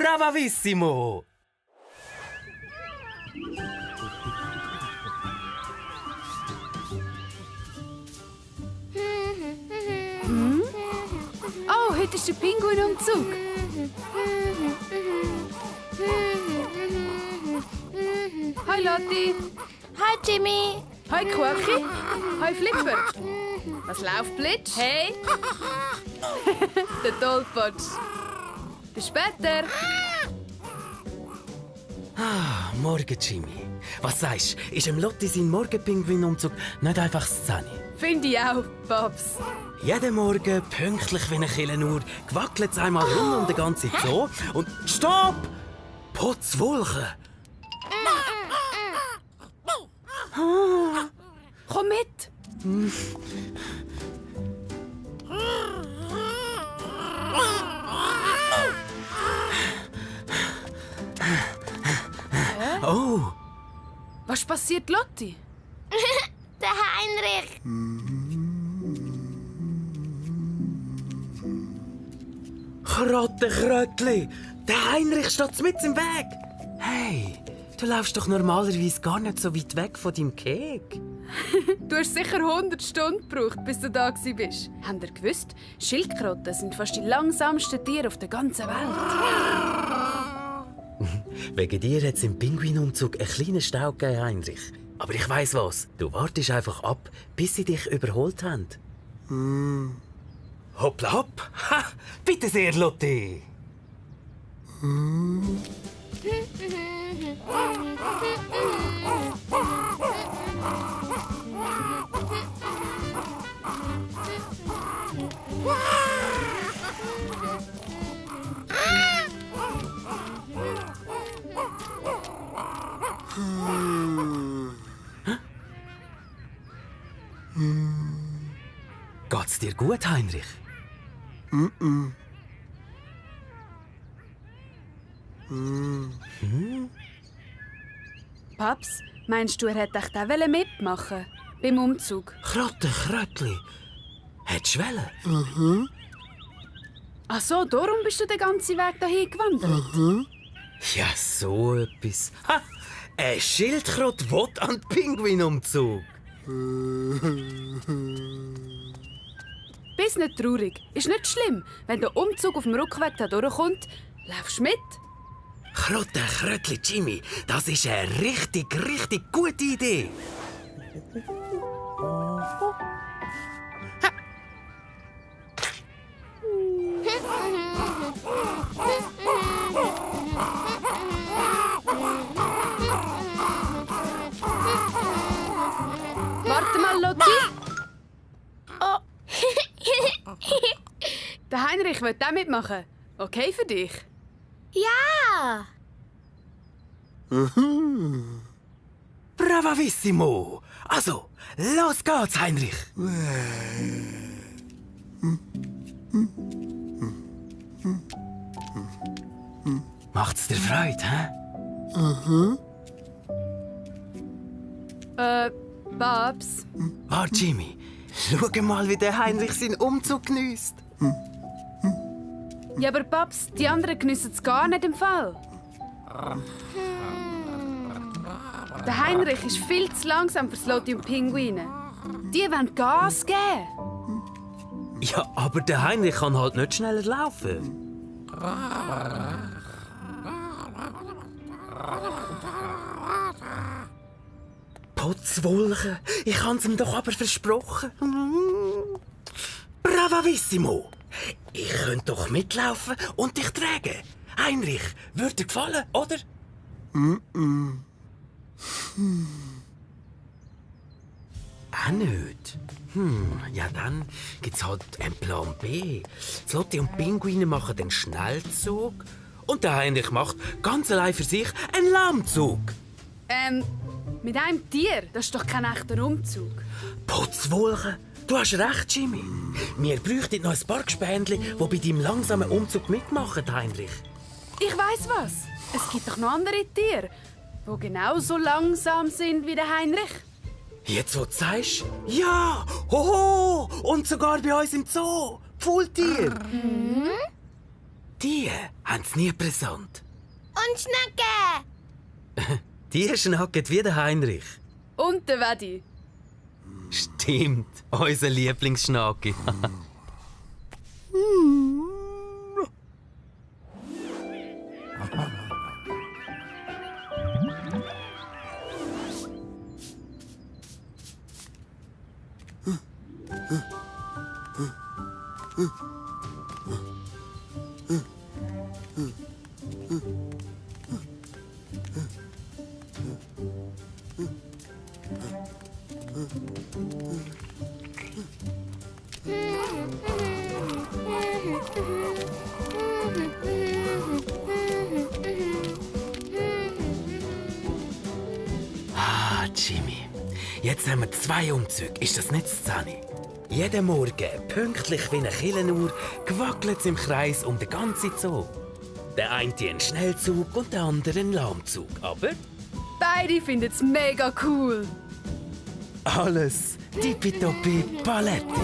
Bravissimo! Oh, heute ist der Pinguinumzug. Hi Lotti. Hi Jimmy. Hi Quachi. Hi Flipper. Was läuft, Blitz? Hey. Der Tollpatsch. Bis später. Morgen, Jimmy. Was sagst du? Ist im Lotti sein Morgenpinguinumzug nicht einfach Szene? Finde ich auch, Babs. Jeden Morgen, pünktlich wie eine Killenuhr, gewackelt es einmal rund um den ganzen Zoo und Stopp! Putzwolken! Komm mit. Oh! Was passiert, Lotti? Der Heinrich. Krötli! Der Heinrich steht mit im Weg! Hey, du läufst doch normalerweise gar nicht so weit weg von deinem Kek. Du hast sicher 100 Stunden gebraucht, bis du da bist. Habt ihr gewusst, Schildkröten sind fast die langsamsten Tiere auf der ganzen Welt. Wegen dir hat es im Pinguinumzug einen kleinen Stau gegeben, Heinrich. Aber ich weiss was, du wartest einfach ab, bis sie dich überholt haben. Hoppla hopp! Ha! Bitte sehr, Lotti! Geht's dir gut, Heinrich? Paps, meinst du, er hätte echt auch mitmachen beim Umzug? Krötli. Hättest du wollen? Ach so, darum bist du den ganzen Weg dahin gewandert? Ja, so etwas. Ha! Ein Schildkröte will an den Pinguinumzug. Bist nicht traurig. Ist nicht schlimm. Wenn der Umzug auf dem Rückweg da durchkommt, laufst du mit. Krötli, Jimmy, das ist eine richtig gute Idee. Warte mal, Lotti. Oh. Der Heinrich will auch mitmachen. Okay für dich? Ja. Bravissimo! Also, los geht's, Heinrich! Macht's dir Freude, hä? Babs. Warte, Jimmy. Schau mal, wie der Heinrich seinen Umzug geniesst. Ja, aber Babs, die anderen geniessen es gar nicht im Fall. Der Heinrich ist viel zu langsam für Lotti und Pinguine. Die wollen Gas geben. Ja, aber der Heinrich kann halt nicht schneller laufen. Putzwolken, ich hab's ihm doch aber versprochen. Bravissimo! Ich könnte doch mitlaufen und dich tragen. Heinrich, würde dir gefallen, oder? Auch nicht. Ja, dann gibt's halt einen Plan B. Lotti und Pinguine machen den Schnellzug und der Heinrich macht ganz allein für sich einen Lahmzug. Mit einem Tier, das ist doch kein echter Umzug. Putzwolken, du hast recht, Jimmy. Wir bräuchten noch ein paar Gespendli, die bei deinem langsamen Umzug mitmachen, Heinrich. Ich weiss was. Es gibt doch noch andere Tiere, die genauso langsam sind wie der Heinrich. Jetzt, wo du sagst, ja, hoho, und sogar bei uns im Zoo, Pfuhltier. Die haben sie nie präsent. Und Schnecke. Die schnacken wie der Heinrich. Und der Wedi. Stimmt, unser Lieblingsschnacki. Ah, Jimmy. Jetzt haben wir 2 Umzüge. Ist das nicht das 10? Jeden Morgen, pünktlich wie eine Killenuhr, gewackelt es im Kreis um den ganzen Zoo. Der eine einen Schnellzug und der andere einen Lahmzug. Aber Beide finden es mega cool. alles tippitoppi Paletti.